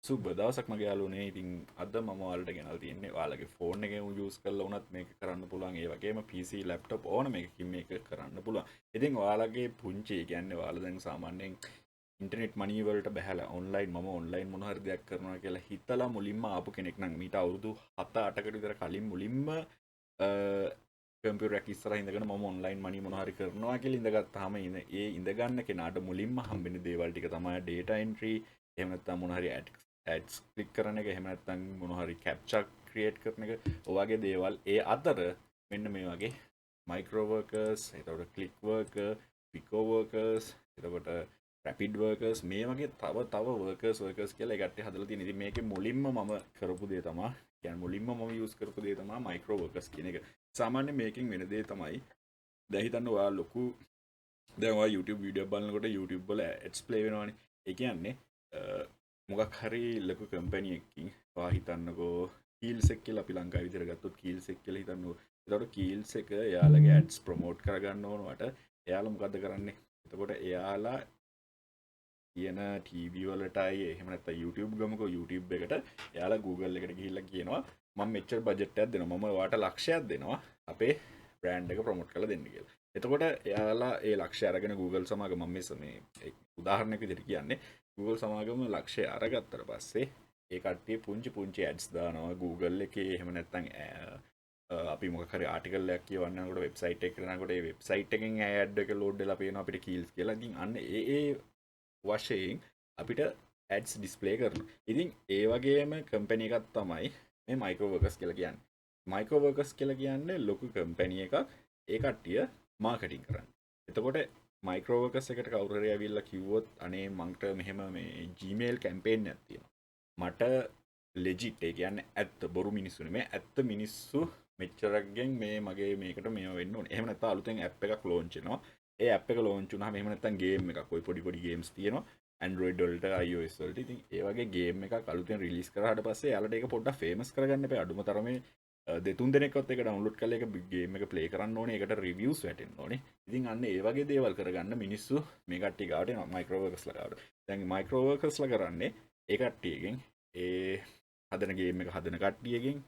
සුබ දවසක් මගේ යාළුවනේ. ඉතින් අද මම ඔයාලට ගෙනල්ලා තියෙන්නේ ඔයාලගේ ෆෝන් එකෙන් යූස් කරලා වුණත් මේක කරන්න පුළුවන්. ඒ වගේම PC, laptop ඕනම එකකින් මේක කරන්න පුළුවන්. ඉතින් ඔයාලගේ පුංචි, ඒ කියන්නේ ඔයාලා දැන් සාමාන්‍යයෙන් ඉන්ටර්නෙට් මනි වලට බැහැලා ඔන්ලයින්, මම ඔන්ලයින් මොන හරි දෙයක් කරනවා කියලා හිතලා මුලින්ම ආපු කෙනෙක් නම්, මීට අවුරුදු 7 8කට විතර කලින් මුලින්ම කම්පියුටර් එකක් ඉස්සරහ ඉඳගෙන මම ඔන්ලයින් මනි මොන හරි කරනවා කියලා ඉඳගත්තාම ඒ ඉඳ ගන්න කෙනාට මුලින්ම හම්බෙන දේවල් ටික තමයි ඩේටා එන්ට්‍රි, එහෙම නැත්නම් මොන හරි ඇඩ්ස් ක්ලික් කරන එක, එහෙම නැත්නම් මොන හරි කැප්චා ක්‍රියේට් කරන එක, ඔය වගේ දේවල්. ඒ අතර මෙන්න මේ වගේ මයික්‍රෝ වර්කර්ස්, එතකොට ක්ලික් වර්කර්, පිකෝ වර්කර්ස්, එතකොට රැපිඩ් වර්කර්ස්, මේ වගේ තව තව වර්කර්ස් වර්කර්ස් කියලා ඒ කට්ටිය හදලා තියෙන. ඉතින් මේකේ මුලින්ම මම කරපු දේ තමයි, කියන්නේ මුලින්ම මම යූස් කරපු දේ තමයි මයික්‍රෝ වර්කර්ස් කියන එක. සාමාන්‍යයෙන් මේකෙන් වෙන දේ තමයි, දැන් හිතන්න ඔයා ලොකු, දැන් ඔයා YouTube video බලනකොට YouTube වල ඇඩ්ස් ප්ලේ වෙනවනේ. ඒ කියන්නේ මොකක් හරි ලොකු කම්පැනි එකකින්, ඔයා හිතන්නකෝ කීල්ස් එක කියලා, අපි ලංකාවේ විතර ගත්තොත් කීල්ස් එක කියලා හිතන්නකෝ. එතකොට කීල්ස් එක එයාලගේ ඇඩ්ස් ප්‍රොමෝට් කරගන්න ඕනවට එයාලා මොකද්ද කරන්නේ? එතකොට එයාලා කියන ටීවී වලටයි, එහෙම නැත්නම් YouTube ගමුකෝ, YouTube එකට එයාලා Google එකට ගිහිල්ලා කියනවා මම මෙච්චර බජට් එකක් දෙනවා, මම ඔයාට ලක්ෂයක් දෙනවා අපේ බ්‍රෑන්ඩ් එක ප්‍රොමෝට් කරලා දෙන්න කියලා. එතකොට එයාලා ඒ ලක්ෂය අරගෙන Google සමාගම, මම මේ උදාහරණයක් විදිහට කියන්නේ, Google සමාගම ලක්ෂය අරගත්තට පස්සේ ඒ කට්ටිය පුංචි පුංචි ඇඩ්ස් දානවා Google එකේ. එහෙම නැත්නම් අපි මොකක් හරි ආටිකල් එකක් කියවන්න යනකොට, වෙබ්සයිට් එකකට යනකොට, ඒ වෙබ්සයිට් එකෙන් ඇඩ් එක ලෝඩ් වෙලා පේනවා අපිට කීල්ස් කියලා. ඉතින් අන්න ඒ ඒ වශයෙන් අපිට ඇඩ්ස් ඩිස්ප්ලේ කරනවා. ඉතින් ඒ වගේම කම්පැනි එකක් තමයි මේ මයික්‍රෝ වර්කර්ස් කියලා කියන්නේ. මයික්‍රෝ වර්කර්ස් කියලා කියන්නේ ලොකු කම්පැනි එකක්. ඒ කට්ටිය මාකටිං කරන්නේ. එතකොට මයික්‍රෝ වර්කර්ස් එකට කවුරු හරි ඇවිල්ලා කිව්වොත් අනේ මන්ට මෙහෙම මේ Gmail campaign එකක් තියෙනවා. මට ලෙජිට්, ඒ කියන්නේ ඇත්ත, බොරු මිනිස්සු නෙමෙයි, ඇත්ත මිනිස්සු මෙච්චරක්ගෙන් මේ මගේ මේකට මේව වෙන්න ඕනේ. එහෙම නැත්නම් අලුතෙන් ඇප් එකක් ලෝන්ච් වෙනවා. ඒ ඇප් එක ලෝන්ච් වුණාම, එහෙම නැත්නම් ගේම් එකක්, ඔය පොඩි පොඩි ගේම්ස් තියෙනවා Android වලට, iOS වලට. ඉතින් ඒ වගේ ගේම් එකක් අලුතෙන් රිලීස් කරාට පස්සේ එයාලට ඒක පොඩ්ඩක් ෆේමස් කරගන්න එපා. අඩුම තරමේ දෙතුන් දෙනෙක්වත් ඒක ඩවුන්ලෝඩ් කරලා ඒක ගේම් එක ප්ලේ කරන්න ඕනේ. ඒකට රිවිව්ස් වැටෙන්න ඕනේ. ඉතින් අන්න ඒ වගේ දේවල් කරගන්න මිනිස්සු මේ කට්ටිය ගාවට එනවා, මයික්‍රෝ වර්කර්ස්ලා ගාවට. දැන් මයික්‍රෝ වර්කර්ස්ලා කරන්නේ ඒ කට්ටියගෙන්, ඒ හදන ගේම් එක හදන කට්ටියගෙන්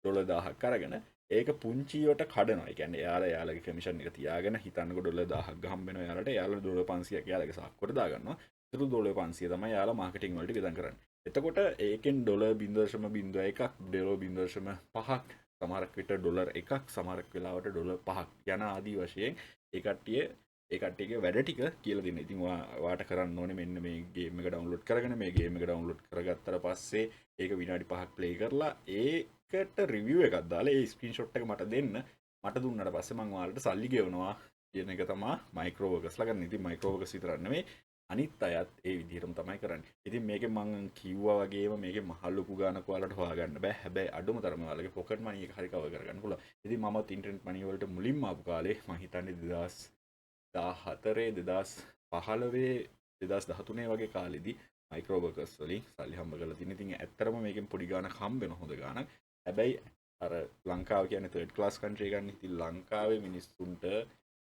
ඩොලර් 1000ක් අරගෙන ඒක පුංචිවට කඩනවා. ඒ කියන්නේ එයාලා එයාලගේ කමිෂන් එක තියාගෙන, හිතන්නකෝ ඩොලර් 1000ක් හම්බ වෙනවා එයාලට. එයාලා ඩොලර් 500ක් එයාලගේ සාක්කුවට දාගන්නවා. ඉතුරු ඩොලර් 500 තමයි එයාලා මාකටිං වලට වියදම් කරන්නේ. එතකොට ඒකෙන් ඩොලර් 0.01ක්, ඩොලර් 0.5ක්, සමහරක් විට ඩොලර් 1ක්, සමහරක් වෙලාවට ඩොලර් 5ක් යන ආදී වශයෙන් ඒ කට්ටියගේ වැඩ ටික කියලා දෙන්න. ඉතින් ඔයාට කරන්න ඕනේ මෙන්න මේ ගේම් එක ඩවුන්ලෝඩ් කරගෙන, මේ ගේම් එක ඩවුන්ලෝඩ් කරගත්තට පස්සේ ඒක විනාඩි 5ක් ප්ලේ කරලා ඒකට රිවිව් එකක් දාලා ඒ ස්ක්‍රීන්ෂොට් එක මට දෙන්න. මට දුන්නාට පස්සේ මං ඔයාලට සල්ලි ගෙවනවා කියන එක තමයි මයික්‍රෝ වර්කර්ස්ලා කරන්නේ. ඉතින් මයික්‍රෝ වර්කර්ස් විතරක් නෙමෙයි, අනිත් අයත් ඒ විදිහටම තමයි කරන්නේ. ඉතින් මේකෙන් මං කිව්වා වගේම මේකේ මහ ලොකු ගාණක් ඔයාලට හොයාගන්න බෑ. හැබැයි අඩුම තරමේ ඔයාලගේ පොකට් මනි එක හරි කවර් කරගන්න පුළුවන්. ඉතින් මමත් ඉන්ටර්නෙට් මනි වලට මුලින්ම ආපු කාලේ, මං හිතන්නේ 2014, 2015, 2013 වගේ කාලෙදි මයික්‍රෝ වර්කර්ස් වලින් සල්ලි හම්බ කරලා තියෙන. ඉතින් ඇත්තටම මේකෙන් පොඩි ගාණක් හම්බ වෙන, හොඳ ගාණක්. හැබැයි අර ලංකාව කියන්නේ තර්ඩ් ක්ලාස් කන්ට්‍රි එකක් නේ. ඉතින් ලංකාවේ මිනිස්සුන්ට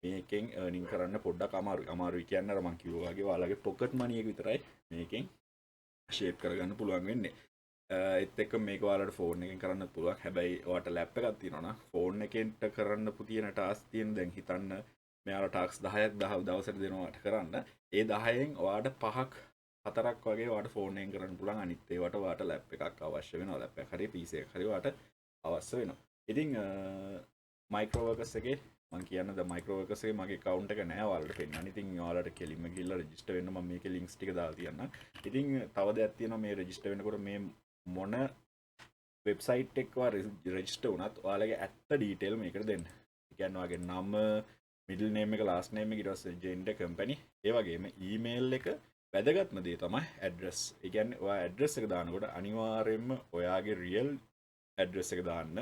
මේකෙන් අර්නින් කරන්න පොඩ්ඩක් අමාරුයි. අමාරුයි කියන්නේ අර මං කිව්වා වගේ ඔයාලගේ පොකට් මනි එක විතරයි මේකෙන් ෂේප් කරගන්න පුළුවන් වෙන්නේ. ඒත් එක්ක මේක ඔයාලට ෆෝන් එකෙන් කරන්නත් පුළුවන්. හැබැයි ඔයාට ලැප් එකක් තියෙනවා නම් ෆෝන් එකෙන් කරන්න තියෙන ටාස්ක් තියෙන, දැන් හිතන්න මෙයාලා ටාස්ක් 10ක් 10 දවසට දෙනවා ඔයාට කරන්න. ඒ 10න් ඔයාට පහක් හතරක් වගේ ඔයාට ෆෝන් එකෙන් කරන්න පුළුවන්. අනිත් ඒවට ඔයාට ලැප් එකක් අවශ්‍ය වෙනවා. ලැප් එකක් හරි PC එකක් හරි ඔයාට අවශ්‍ය වෙනවා. ඉතින් මයික්‍රෝ වර්කර්ස් එකේ මං කියන්න දැන් මයික්‍රෝ වර්කර්ස් එකේ මගේ ඇකවුන්ට් එක නෑ ඔයාලට පෙන්නන්න. ඉතින් ඔයාලට කෙලින්ම ගිහිල්ලා රෙජිස්ටර් වෙන්න මම මේකේ ලින්ක්ස් ටික දාලා තියන්නම්. ඉතින් තව දෙයක් තියෙනවා, මේ රෙජිස්ටර් වෙනකොට මේ මොන වෙබ්සයිට් එකක රෙජිස්ටර් වුණත් ඔයාලගේ ඇත්ත ඩීටේල් මේකට දෙන්න. ඒ කියන්නේ ඔයාගේ නම, මිඩල් නේම් එක, ලාස්ට් නේම් එක, ඊට පස්සේ ජෙන්ඩර්, කම්පැනි, ඒ වගේම ඊමේල් එක. වැදගත්ම දේ තමයි ඇඩ්‍රස්. ඒ කියන්නේ ඔයා ඇඩ්‍රස් එක දානකොට අනිවාර්යයෙන්ම ඔයාගේ රියල් ඇඩ්‍රස් එක දාන්න.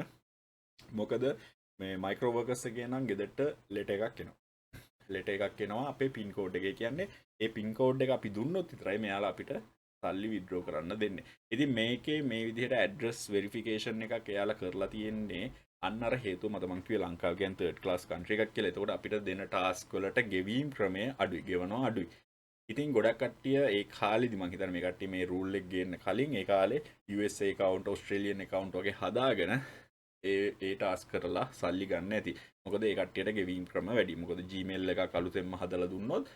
මොකද මේ මයික්‍රෝ වර්කර්ස් එකේ නම් ගෙදරට ලෙටර් එකක් එනවා. ලෙටර් එකක් එනවා අපේ පින් කෝඩ් එකේ. කියන්නේ ඒ පින් කෝඩ් එක අපි දුන්නොත් විතරයි මෙයාලා අපිට සල්ලි විත්ඩ්‍රෝ කරන්න දෙන්නේ. ඉතින් මේකේ මේ විදිහට ඇඩ්‍රස් වෙරිෆිකේෂන් එකක් එයාලා කරලා තියෙන්නේ අන්න අර හේතුව මත. මං කිව්වේ ලංකාව කියන්නේ තර්ඩ් ක්ලාස් කන්ට්‍රි එකක් කියලා. එතකොට අපිට දෙන ටාස්ක් වලට ගෙවීම් ක්‍රමය අඩුයි, ගෙවනවා අඩුයි. ඉතින් ගොඩක් කට්ටිය ඒ කාලෙදි මං හිතන්නේ මේ කට්ටිය මේ රූල් එක ගේන්න කලින් ඒ කාලේ USA account, Australian account වගේ හදාගෙන ඒ ඒ ටාස්ක් කරලා සල්ලි ගන්න ඇති. මොකද ඒ කට්ටියට ගෙවීම් ක්‍රම වැඩි. මොකද Gmail එකක් අලුතෙන්ම හදලා දුන්නොත්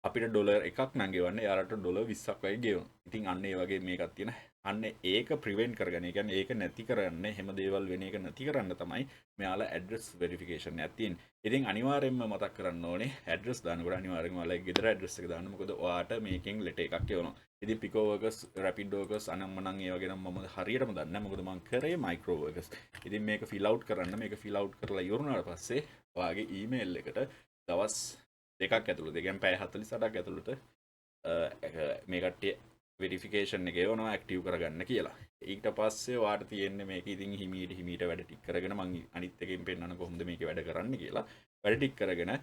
අපිට ඩොලර් එකක් නම් ගෙවන්න එයාලට ඩොලර් 20ක් වගේ ගෙවනවා. ඉතින් අන්න ඒ වගේ මේකක් තියෙන. අන්න ඒක ප්‍රිවෙන්ට් කරගන්න. ඒ කියන්නේ ඒක නැති කරන්න, එහෙම දේවල් වෙන එක නැති කරන්න තමයි මෙයාලා ඇඩ්‍රස් වෙරිෆිකේෂන් එකක් තියෙන්නේ. ඉතින් අනිවාර්යයෙන්ම මතක් කරන්න ඕනේ ඇඩ්‍රස් දානකොට අනිවාර්යයෙන්ම ඔයාලගේ ගෙදර ඇඩ්‍රස් එක දාන්න. මොකද ඔයාට මේකෙන් ලෙටර් එකක් එවනවා. ඉතින් පිකෝ වර්කර්ස්, රැපිඩ් වර්කර්ස් අනම්මනම් ඒ වගේ නම් මම හරියටම දන්නේ නැහැ. මොකද මං කරේ මයික්‍රෝ වර්කර්ස්. ඉතින් මේක ෆිල් අවුට් කරන්න. මේක ෆිල් අවුට් කරලා ඉවර වුණාට පස්සේ ඔයාගේ ඊමේල් එකට දවස් දෙකක් ඇතුළත, ඒ කියන්නේ පැය 48ක් ඇතුළත මේ කට්ටිය වෙරිෆිකේෂන් එක එවනවා ඇක්ටිව් කරගන්න කියලා. ඊට පස්සේ ඔයාට තියෙන්නේ මේක ඉතින් හිමීට හිමීට වැඩ ටික කරගෙන මං අනිත් එකෙන් පෙන්නන කොහොමද මේකේ වැඩ කරන්න කියලා. වැඩ ටික කරගෙන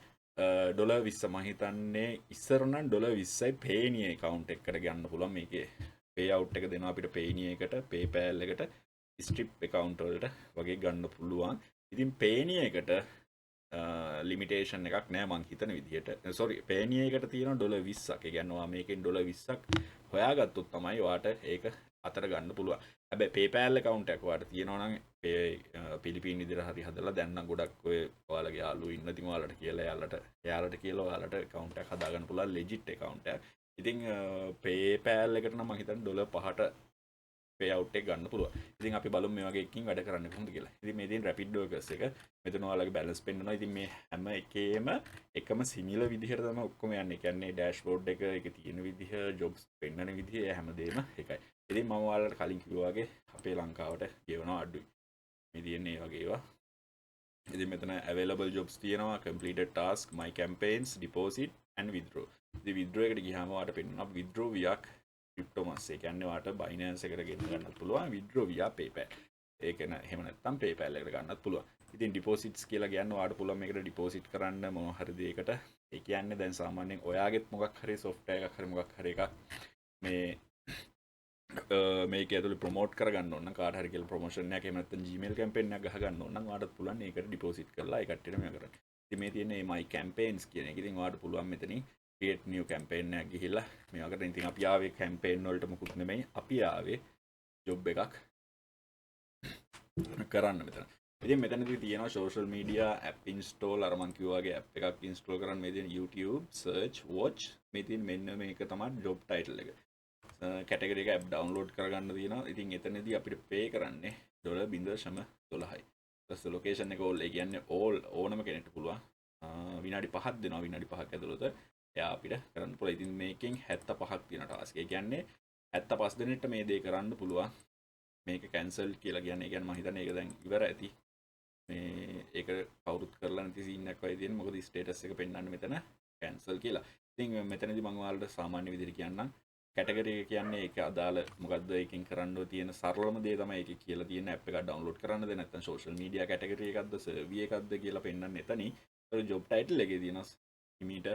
ඩොලර් 20 මං හිතන්නේ ඉස්සර නම් ඩොලර් 20යි පේනිය ඇකවුන්ට් එකකට ගන්න පුළුවන්. මේකේ පේ අවුට් එක දෙනවා අපිට පේනිය එකට, PayPal එකට, ස්ට්‍රිප් ඇකවුන්ට් වලට වගේ ගන්න පුළුවන්. ඉතින් පේනිය එකට ලිමිටේෂන් එකක් නෑ මං හිතන විදිහට. සෝරි, පේනිය එකට තියෙනවා ඩොලර් 20ක්. ඒ කියන්නේ ඔයා මේකෙන් ඩොලර් 20ක් හොයාගත්තොත් තමයි ඔයාට ඒක අතර ගන්න පුළුවන්. හැබැයි PayPal account එකක් ඔයාට තියෙනවා නම් පිලිපීන් විදිහට හරි හදලා දැන් නම් ගොඩක් ඔය ඔයාලගේ යාළුවෝ ඉන්න ඉතින් ඔයාලට කියලා එයාලට කියලා ඔයාලට account එකක් හදාගන්න පුළුවන් ලෙජිට් account එකක්. ඉතින් PayPal එකට නම් මං හිතන්නේ ඩොලර් 5ට පේ අවුට් එක ගන්න පුළුවන්. ඉතින් අපි බලමු මේ වගේ එකකින් වැඩ කරන්න කොහොමද කියලා. ඉතින් මේ තියෙන රැපිඩ් වර්කර්ස් එක මෙතන ඔයාලගේ බැලන්ස් පෙන්නනවා. ඉතින් මේ හැම එකේම එකම සිමිලර් විදිහට තමයි ඔක්කොම යන්නේ. ඒ කියන්නේ ඩෑෂ්බෝඩ් එක, ඒකේ තියෙන විදිහ, ජොබ්ස් පෙන්නන විදිහ, ඒ හැමදේම එකයි. ඉතින් මම ඔයාලට කලින් කිව්වා වගේ අපේ ලංකාවට ගෙවනවා අඩුයි. මේ තියෙන්නේ මේ වගේ ඒවා. ඉතින් මෙතන available jobs තියෙනවා, completed task, my campaigns, deposit and withdraw. ඉතින් withdraw එකට ගියාම ඔයාලට පෙන්නනවා withdraw via Cryptomus. ඒ කියන්නේ ඔයාට Binance එකට ගෙන්න ගන්නත් පුළුවන්, withdraw via PayPal. ඒක න එහෙම නැත්නම් PayPal එකට ගන්නත් පුළුවන්. ඉතින් deposits කියලා කියන්නේ ඔයාට පුළුවන් මේකට deposit කරන්න මොන හරි දෙයකට. ඒ කියන්නේ දැන් සාමාන්‍යයෙන් ඔයාගෙත් මොකක් හරි software එකක් හරි මොකක් හරි එකක් මේ මේක ඇතුලේ ප්‍රොමෝට් කරගන්න ඕන නම් කාට හරි කියලා ප්‍රොමෝෂන් එකක් එහෙම නැත්නම් Gmail campaign එකක් ගහ ගන්න ඕන නම් ඔයාටත් පුළුවන් ඒකට ඩිපොසිට් කරලා ඒ කට්ටියට මේක කරන්න. ඉතින් මේ තියෙන්නේ my campaigns කියන එක. ඉතින් ඔයාට පුළුවන් මෙතනින් create new campaign එකක් ගිහිල්ලා මේවා කරන්න. ඉතින් අපි ආවේ campaign වලට මොකුත් නෙමෙයි. අපි ආවේ ජොබ් එකක් කරන්න මෙතන. ඉතින් මෙතනදී තියෙනවා social media app install, අර මං කිව්වා වගේ app එකක් install කරන්න. මේ තියෙන YouTube search watch මේ තියෙන මෙන්න මේක තමයි job title එක. කැටගරි එක ඇප් ඩවුන්ලෝඩ් කරගන්න තියෙනවා. ඉතින් එතනදී අපිට පේ කරන්නේ ඩොලර් 0.12යි. ඊට පස්සේ ලොකේෂන් එක ඕල්, ඒ කියන්නේ ඕල් ඕනම කෙනෙක්ට පුළුවන්. විනාඩි 5ක් දෙනවා. විනාඩි 5ක් ඇතුළත එයා අපිට කරන්න පුළුවන්. ඉතින් මේකෙන් 75ක් තියෙන ටාස්ක්. ඒ කියන්නේ 75 දෙනෙක්ට මේ දේ කරන්න පුළුවන්. මේක කැන්සල් කියලා කියන්නේ, ඒ කියන්නේ මම හිතන්නේ ඒක දැන් ඉවර ඇති. මේ ඒක කවුරුත් කරලා නැති සීන් එකක් වගේ තියෙන. මොකද ස්ටේටස් එක පෙන්වන්නේ මෙතන කැන්සල් කියලා. ඉතින් මෙතනදී මම ඔයාලට සාමාන්‍ය විදිහට කියන්නම්. කැටගරි එක කියන්නේ ඒක අදාළ මොකද්ද ඒකෙන් කරන්න තියෙන සරලම දේ තමයි ඒකේ කියලා තියෙන ඇප් එකක් ඩවුන්ලෝඩ් කරන්නද නැත්නම් සෝෂල් මීඩියා කැටගරි එකක්ද සර්වි එකක්ද කියලා පෙන්වන්න එතනින්. ඒතර ජොබ් ටයිටල් එකේ තියෙනවා හිමීට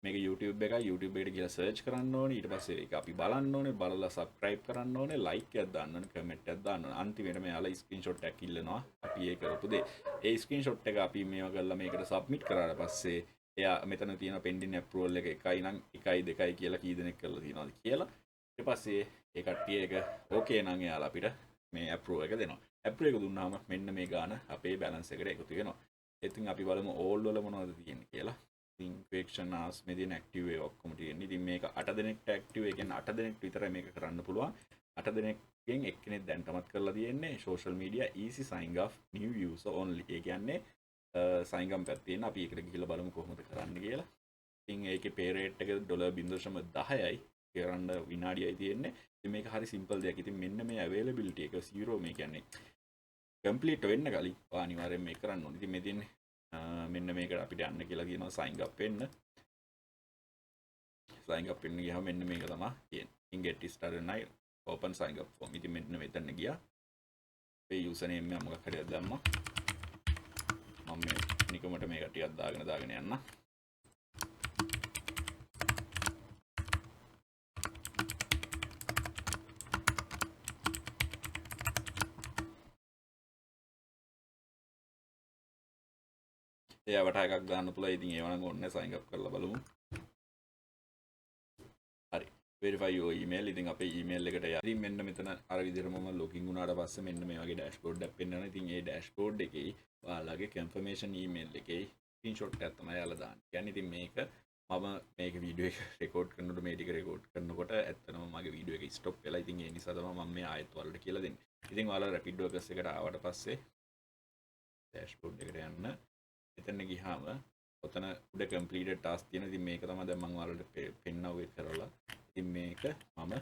මේක YouTube එකයි, YouTube එකට ගිහලා සර්ච් කරන්න ඕනේ. ඊට පස්සේ ඒක අපි බලන්න ඕනේ, බලලා සබ්ස්ක්‍රයිබ් කරන්න ඕනේ, ලයික් එකක් දාන්න ඕනේ, කමෙන්ට් එකක් දාන්න ඕනේ. අන්තිමට මෙයාලා ස්ක්‍රීන්ෂොට් එකක් ඉල්ලනවා අපි ඒ කරපු දේ. ඒ ස්ක්‍රීන්ෂොට් එක අපි මේවා කරලා මේකට සබ්මිට් කරාට පස්සේ එයා මෙතන තියෙන පෙන්ඩින් ඇප්‍රූවල් එක 1 නම් 1යි 2යි කියලා කී දෙනෙක් කරලා තියෙනවද කියලා. ඊට පස්සේ ඒ කට්ටිය ඒක ඕකේ නම් එයාලා අපිට මේ ඇප්‍රූව් එක දෙනවා. ඇප්‍රූව් එක දුන්නාම මෙන්න මේ ගාන අපේ බැලන්ස් එකට එකතු වෙනවා. ඉතින් අපි බලමු ඕල් වල මොනවද තියෙන්නේ කියලා. ඉතින් ක්වෙස්චන් ආස් මේ තියෙන ඇක්ටිව් ඒවා ඔක්කොම තියෙන්නේ. ඉතින් මේක 8 දෙනෙක්ට ඇක්ටිව්, ඒ කියන්නේ 8 දෙනෙක්ට විතරයි මේක කරන්න පුළුවන්. 8 දෙනෙක්ගෙන් එක්කෙනෙක් දැන්ටමත් කරලා තියෙන්නේ. Social media easy sign up new user only. ඒ කියන්නේ සයින් අප් එකක් තියෙන. අපි ඒකට ගිහිල්ලා බලමු කොහොමද කරන්න කියලා. ඉතින් ඒකේ පේ රේට් එක ඩොලර් 0.10යි කරන්න විනාඩියයි තියෙන්නේ. ඉතින් මේක හරි සිම්පල් දෙයක්. ඉතින් මෙන්න මේ අවైలබිලිටි එක 0, මේ කියන්නේ කම්ප්ලීට් වෙන්න කලින් ඔයා අනිවාර්යෙන් මේක කරන්න ඕනේ. ඉතින් මේ තියෙන්නේ මෙන්න මේකට අපිට යන්න කියලා කියනවා සයින් අප් වෙන්න. සයින් අප් වෙන්න ගියාම මෙන්න මේක තමයි තියෙන්නේ. ඉතින් get started now open sign up form. ඉතින් මෙන්න මෙතන ගියා. අපේ යූසර් නේම් එක මොකක් හරි එකක් දැම්මා. මම මේ නිකමට මේක ටිකක් දාගෙන දාගෙන යන්න. ඒ අවටා එකක් දාන්න පුළුවන්. ඉතින් ඒව නම් ඕනේ සයින් අප් කරලා බලමු. Verify your email. ඉතින් අපේ email එකට යන්න. ඉතින් මෙන්න මෙතන අර විදිහට මම ලොගින් වුණාට පස්සේ මෙන්න මේ වගේ ඩෑෂ්බෝඩ් එකක් පෙන්නනවා. ඉතින් ඒ ඩෑෂ්බෝඩ් එකේ ඔයාලගේ කන්ෆර්මේෂන් email එකේ ස්ක්‍රීන්ෂොට් එකක් තමයි එයාලා දාන්නේ. කියන්නේ ඉතින් මේක මම මේක වීඩියෝ එක රෙකෝඩ් කරනකොට, මේ ටික රෙකෝඩ් කරනකොට ඇත්තටම මගේ වීඩියෝ එක ස්ටොප් වෙලා. ඉතින් ඒ නිසා තමයි මම මේ ආයෙත් ඔයාලට කියලා දෙන්නේ. ඉතින් ඔයාලා රැපිඩ් වර්කර්ස් එකට ආවට පස්සේ ඩෑෂ්බෝඩ් එකට යන්න. එතන ගියාම ඔතන උඩ කම්ප්ලීටඩ් ටාස්ක් තියෙනවා. ඉතින් මේක තමයි දැන් මම ඔයාලට පෙන්නවුවේ කරලා. ඉතින් මේක මම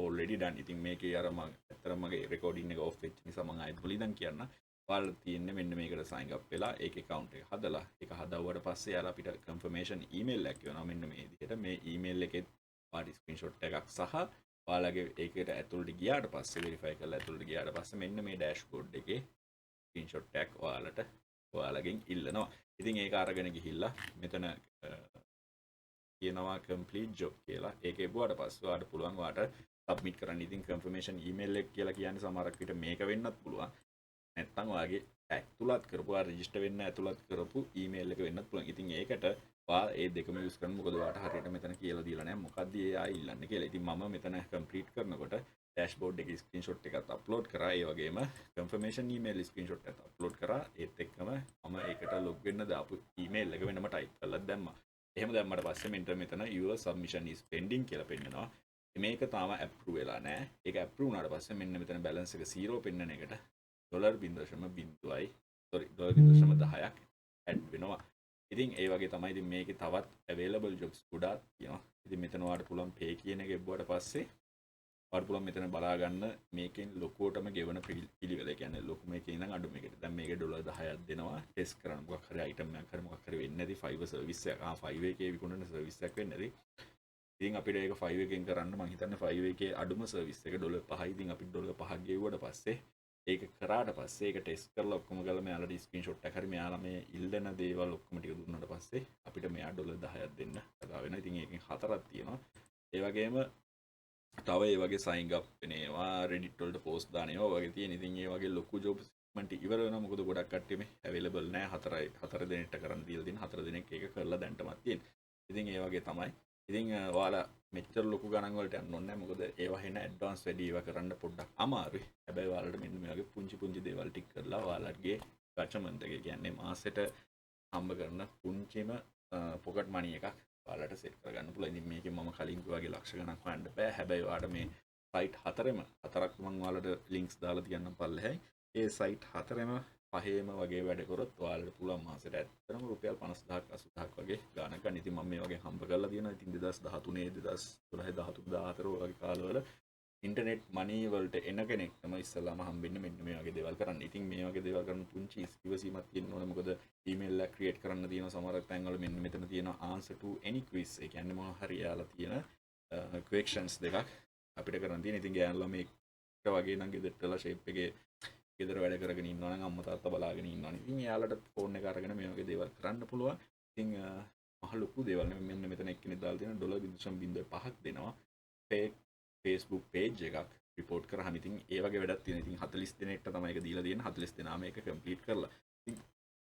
ඕල්රෙඩි ඩන්. ඉතින් මේකේ අර මම ඇත්තටම මගේ රෙකෝඩින් එක ඔෆ් වෙච්ච නිසා මම ආයෙත් මුලින් ඉඳන් කියන්න. ඔයාලට තියෙන්නේ මෙන්න මේකට සයින් අප් වෙලා ඒක ඇකවුන්ට් එක හදලා, ඒක හදවුවට පස්සේ යාලා අපිට කන්ෆර්මේෂන් ඊමේල් එකක් එවනවා මෙන්න මේ විදිහට. මේ ඊමේල් එකෙත් ඔයාලට ස්ක්‍රීන්ෂොට් එකක් සහ ඔයාලගේ ඒකට ඇතුළට ගියාට පස්සේ, වෙරිෆයි කරලා ඇතුළට ගියාට පස්සේ මෙන්න මේ ඩෑෂ්බෝඩ් එකේ ස්ක්‍රීන්ෂොට් එකක් ඔයාලට ඔයාලගෙන් ඉල්ලනවා. ඉතින් ඒක අරගෙන ගිහිල්ලා මෙතන කියනවා කම්ප්ලීට් ජොබ් කියලා. ඒක එබුවාට පස්සේ ඔයාලට පුළුවන් ඔයාට සබ්මිට් කරන්න. ඉතින් කන්ෆර්මේෂන් ඊමේල් එක කියලා කියන්නේ සමහරක් විට මේක වෙන්නත් පුළුවන්. නැත්නම් ඔයාගේ ඇතුළත් කරපු, ඔයා රෙජිස්ටර් වෙන්න ඇතුළත් කරපු ඊමේල් එක වෙන්නත් පුළුවන්. ඉතින් ඒකට ඔයා ඒ දෙකම යූස් කරන්න. මොකද ඔයාට හරියට මෙතන කියලා දීලා නැහැ මොකද්ද ඒ ආයි ඉල්ලන්නේ කියලා. ඉතින් මම මෙතන කම්ප්ලීට් කරනකොට ඩෑෂ්බෝඩ් එකේ ස්ක්‍රීන්ෂොට් එකත් අප්ලෝඩ් කරා. ඒ වගේම කන්ෆර්මේෂන් ඊමේල් ස්ක්‍රීන්ෂොට් එකත් අප්ලෝඩ් කරා. ඒත් එක්කම මම ඒකට ලොග් වෙන්න දාපු ඊමේල් එක වෙනම ටයිප් කරලා දැම්මා. එහෙම දැම්මට පස්සේ මෙන්න මෙතන "Your submission is pending" කියලා පෙන්නනවා. මේක තාම ඇප්‍රූව් වෙලා නැහැ. ඒක ඇප්‍රූව් වුණාට පස්සේ මෙන්න මෙතන බැලන්ස් එක 0 පෙන්නන එකට ඩොලර් 0.0යි, සෝරි, ඩොලර් 0.10ක් ඇඩ් වෙනවා. ඉතින් ඒ වගේ තමයි. ඉතින් මේකේ තවත් අවైలබල් ජොබ්ස් ගොඩාක් තියෙනවා. ඉතින් මෙතන ඔයාලට පුළුවන් පේ කියන එක එබ්බුවට පස්සේ ඔයාලට පුළුවන් මෙතන බලා ගන්න මේකෙන් ලොකුවටම ගෙවන පිළිවෙල. ඒ කියන්නේ ලොකුම එකේ ඉඳන් අඩුම එකට. දැන් මේකේ ඩොලර් 10ක් දෙනවා ටෙස්ට් කරන්න. මොකක් හරි අයිටම් එකක් හරි මොකක් හරි වෙන්නේ නැති Fiverr service එකක්. ආ, Fiverr එකේ විකුණන සර්විස් එකක් වෙන්නේ නැති. ඉතින් අපිට ඒක Fiverr එකෙන් කරන්න මං හිතන්නේ Fiverr එකේ අඩුම සර්විස් එක ඩොලර් 5යි. ඉතින් අපිට ඩොලර් 5ක් ගෙව්වට පස්සේ, ඒක කරාට පස්සේ, ඒක ටෙස්ට් කරලා ඔක්කොම කරලා මෙයාලට ස්ක්‍රීන්ෂොට් එකක් හරි මෙයාලා මේ ඉල්ලන දේවල් ඔක්කොම ටික දුන්නාට පස්සේ අපිට මෙයා ඩොලර් 10ක් දෙන්න කතා වෙනවා. ඉතින් ඒකෙන් හතරක් තියෙනවා. ඒ වගේම තව ඒ වගේ සයින් අප් වෙන ඒවා, Reddit වලට පෝස්ට් දාන ඒවා වගේ තියෙන. ඉතින් ඒ වගේ ලොකු ජොබ්ස් ඉක්මනට ඉවර වෙනවා. මොකද ගොඩක් කට්ටිය මේ අවైలබල් නෑ. හතරයි, හතර දෙනෙක්ට කරන්න දීලා තියෙන. හතර දෙනෙක් ඒක කරලා දැන්ටමත් තියෙන. ඉතින් ඒ වගේ තමයි. ඉතින් ඔයාලා මෙච්චර ලොකු ගණන් වලට යන්න ඕනේ නෑ. මොකද ඒවා වෙන ඇඩ්වාන්ස් වැඩි, ඒවා කරන්න පොඩ්ඩක් අමාරුයි. හැබැයි ඔයාලට මෙන්න මේ වගේ පුංචි පුංචි දේවල් ටික කරලා ඔයාලගේ ගචමන්ත් එක, කියන්නේ මාසෙට හම්බ කරන පුංචිම පොකට් මනි එකක් ඔයාලට සෙට් කරගන්න පුළුවන්. ඉතින් මේකෙන් මම කලින් කිව්වා වගේ ලක්ෂ ගණන් හොයන්න බෑ. හැබැයි ඔයාලට මේ සයිට් හතරෙම, හතරක් මම ඔයාලට ලින්ක්ස් දාලා තියන්නම් පල්ලෙහායි. ඒ සයිට් හතරෙම පහේම වගේ වැඩ කරොත් ඔයාලට පුළුවන් මාසෙට ඇත්තටම රුපියල් 50,000ක් 80,000ක් වගේ ගාණක් ගන්න. ඉතින් මම මේ වගේ හම්බ කරලා තියෙනවා. ඉතින් 2013, 2012, 13, 14 වගේ කාලවල ඉන්ටර්නෙට් මනි වලට එන කෙනෙක් තමයි ඉස්සෙල්ලාම හම්බෙන්නේ මෙන්න මේ වගේ දේවල් කරන්න. ඉතින් මේ වගේ දේවල් කරන්න පුංචි ඉවසීමක් තියෙන්න ඕනේ. මොකද ඊමේල් එකක් ක්‍රියේට් කරන්න තියෙන සමහර තැන්වල මෙන්න මෙතන තියෙන "Answer to any quiz". ඒ කියන්නේ මොනවා හරි එයාලා තියෙන questions දෙකක් අපිට කරන්න තියෙන. ඉතින් ගෑනු ළමයෙක් වගේ නම් ගෙදරට වෙලා ෂේප් එකේ ගෙදර වැඩ කරගෙන ඉන්නවා නම්, අම්මා තාත්තා බලාගෙන ඉන්නවා. ඉතින් එයාලට ෆෝන් එක අරගෙන මේ වගේ දේවල් කරන්න පුළුවන්. ඉතින් මහ ලොකු දේවල් නෙමෙයි. මෙන්න මෙතන එක්කෙනෙක් දාලා තියෙන ඩොලර් 0.05ක් දෙනවා ෆේක් Facebook page එකක් රිපෝට් කරාම. ඉතින් ඒ වගේ වැඩක් තියෙන. ඉතින් 40 දෙනෙක්ට තමයි ඒක දීලා තියෙන්නේ. 40 දෙනාම ඒක කම්ප්ලීට් කරලා. ඉතින්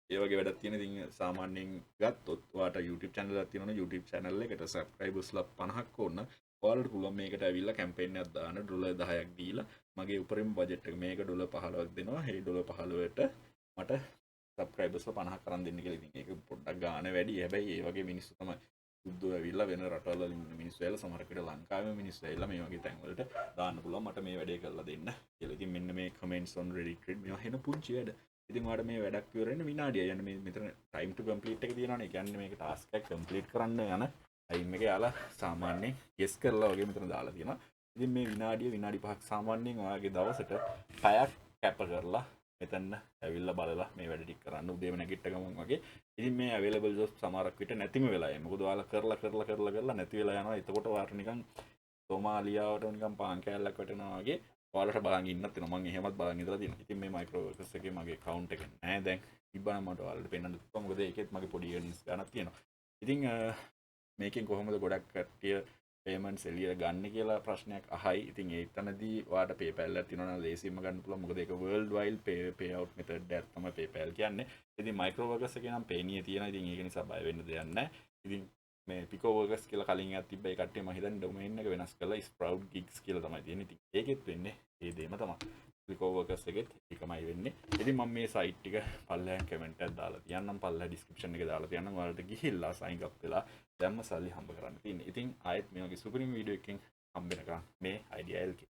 ඒ වගේ වැඩක් තියෙන. ඉතින් සාමාන්‍යයෙන් ගත්තොත් ඔයාට YouTube channel එකක් තියෙනවනේ, YouTube channel එකට subscribers ලා 50ක් ඕන. ඔයාලට පුළුවන් මේකට ඇවිල්ලා කැම්පේන් එකක් දාන්න ඩොලර් 10ක් දීලා, මගේ උපරිම බජට් එක මේක ඩොලර් 15ක් දෙනවා. ඒ ඩොලර් 15ට මට සබ්ස්ක්‍රයිබර්ස්ලා 50ක් අරන් දෙන්න කියලා. ඉතින් ඒක පොඩ්ඩක් ගාණ වැඩි. හැබැයි ඒ වගේ මිනිස්සු තමයි සුද්දෝ ඇවිල්ලා, වෙන රටවල් වල ඉන්න මිනිස්සු ඇවිල්ලා, සමහර විට ලංකාවේ මිනිස්සු ඇවිල්ලා මේ වගේ තැන් වලට දාන්න පුළුවන් මට මේ වැඩේ කරලා දෙන්න කියලා. ඉතින් මෙන්න මේ කමෙන්ට්ස් ඔන් Reddit thread, මේවා හෙන පුංචි වැඩ. ඉතින් ඔයාලට මේ වැඩක් ඉවර වෙන්න විනාඩිය යන මේ මෙතන ටයිම් ටු කම්ප්ලීට් එක තියෙනවනේ. ඒ කියන්නේ මේක ටාස්ක් එකක් කම්ප්ලීට් කරන්න යන ටයිම් එක යාලා සාමාන්‍යයෙන් ගෙස් කරලා වගේ මෙතන දාලා තියෙනවා. ඉතින් මේ විනාඩිය, විනාඩි 5ක් සාමාන්‍යයෙන් ඔයාගේ දවසට පැයක් කැප කරලා මෙතන ඇවිල්ලා බලලා මේ වැඩ ටික කරන්න උදේම නැගිට්ට ගමන් වගේ. ඉතින් මේ අවైలබල් ජොබ්ස් සමහරක් විට නැතිම වෙලා යයි. මොකද ඔයාලා කරලා කරලා කරලා කරලා නැති වෙලා යනවා. එතකොට ඔයාලට නිකන් සෝමාලියාවට නිකන් පාන් කෑල්ලක් වැටෙනවා වගේ ඔයාලට බලන් ඉන්නත් වෙනවා. මං එහෙමත් බලන් ඉඳලා තියෙනවා. ඉතින් මේ මයික්‍රෝ වර්කර්ස් එකේ මගේ ඇකවුන්ට් එක නෑ දැන්. තිබ්බනම් මට ඔයාලට පෙන්වන්න පුළුවන්. මොකද ඒකෙත් මගේ පොඩි earnings ගාණක් තියෙනවා. ඉතින් මේකෙන් කොහොමද ගොඩක් කට්ටිය පේමන්ට්ස් එළියට ගන්න කියලා ප්‍රශ්නයක් අහයි. ඉතින් ඒ තැනදී ඔයාට PayPal එකක් තියෙනවා නම් ලේසියෙන්ම ගන්න පුළුවන්. මොකද ඒක world wide pay out method එකක් තමයි PayPal කියන්නේ. ඉතින් මයික්‍රෝ වර්කර්ස් එකේ නම් Payoneer තියෙනවා. ඉතින් ඒක නිසා බය වෙන්න දෙයක් නැහැ. ඉතින් මේ පිකෝ වර්කර්ස් කියලා කලින් එකක් තිබ්බ. ඒ කට්ටිය මම හිතන්නේ ඩොමේන් එක වෙනස් කරලා ස්ප්‍රවුට් ගිග්ස් කියලා තමයි තියෙන්නේ. ඉතින් ඒකෙත් වෙන්නේ ඒ දේම තමයි. පිකෝ වර්කර්ස් එකෙත් ඒකමයි වෙන්නේ. ඉතින් මම මේ සයිට් ටික පල්ලෙහාන් කමෙන්ට් එකක් දාලා තියන්නම්, පල්ලෙහා ඩිස්ක්‍රිප්ෂන් එකේ දාලා තියන්නම්. ඔයාලට ගිහිල්ලා සයින් අප් වෙලා දැම්ම සල්ලි හම්බ කරන්න තියෙන්නේ. ඉතින් ආයෙත් මේ වගේ සුපිරිම වීඩියෝ එකකින් හම්බ වෙනකන් මේ අයිඩියා LK.